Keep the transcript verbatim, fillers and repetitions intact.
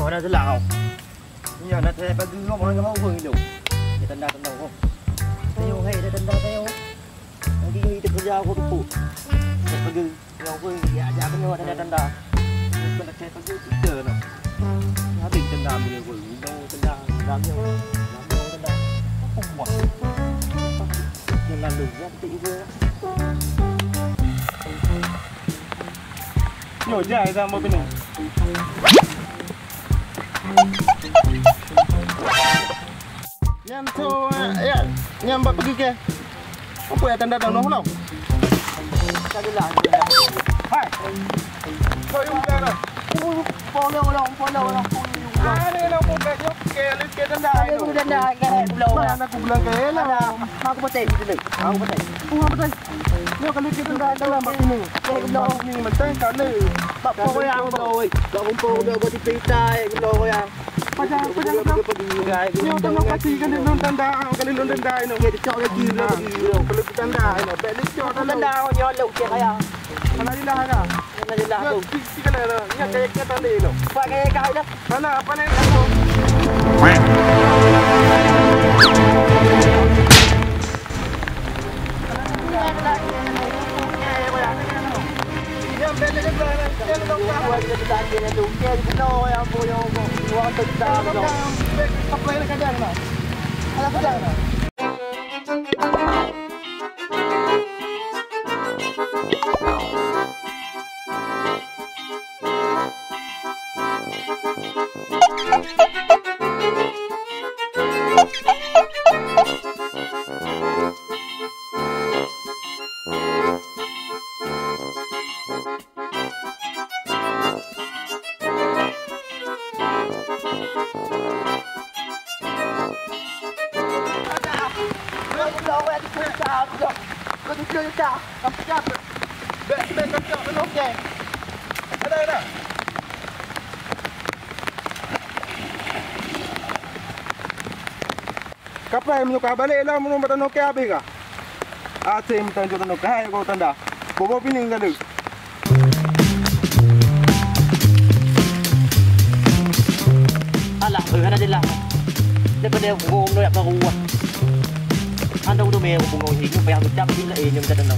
Mana jeulaih kau? Nyan na teuh pageue ngon ureueng nyoe. Dia tanda-tanda kau. Tayo, hai, dia tanda tayo. Lagi nyoe kita kerja aku tu. Saya pageue ngon ureueng, dia ajak aku nyoe tanda-tanda. Bukan saya pageue kita nak. Habis tanda ambil aku. Nyoe tanda, tanda nyoe. Nyoe tanda. Apa buat? Jangan lu, ya, kita ibu. Nyoe jai sama bini. Nyan tu, ya, nyan bak pergi ke? Apa ya tanda dah noh noh? Hai. Kau yang bukan lah. Polong, polong, polong, polong. Ada yang nak buka je. Oke, lu ke tanda. Ada tanda, kan, belum. Mana aku bilang ke lah. Aku petai dulu. Aku petai. Aku petai. Nyoe kali kita dah dalam bak sini. Bak sini, mentang kali. Bak po yang po, weh. Bak kumpul udah buat diperintah, eh, kena orang. Pajang, pajang, pajang. Nyoe tanda pasti kali lôn tanda, kali lôn tanda, ino. Ya, dicok lagi, lôn lagi. Perlu tanda, ino. Bek dicok tanda. Tanda, nyoe lôn cek kaya. Alhamdulillah, kak. Alhamdulillah, tu. Nyoe, si, si kali dah. Nyoe kaya kita tanda, ino. Buat kaya kau dah. Mana, apa ni? Kapai meunyoe ka balek lom, meunyoe bak tanoh keu habéh ka. Até meutanjong tanoh keu hai keu tanda. Bobo pineung ka lheueh. Alah, eh, hana jeulaih. Daripada gom nolak baru ah. Anda udah meh hubungan ini, payah ucap bila ini minta tanda.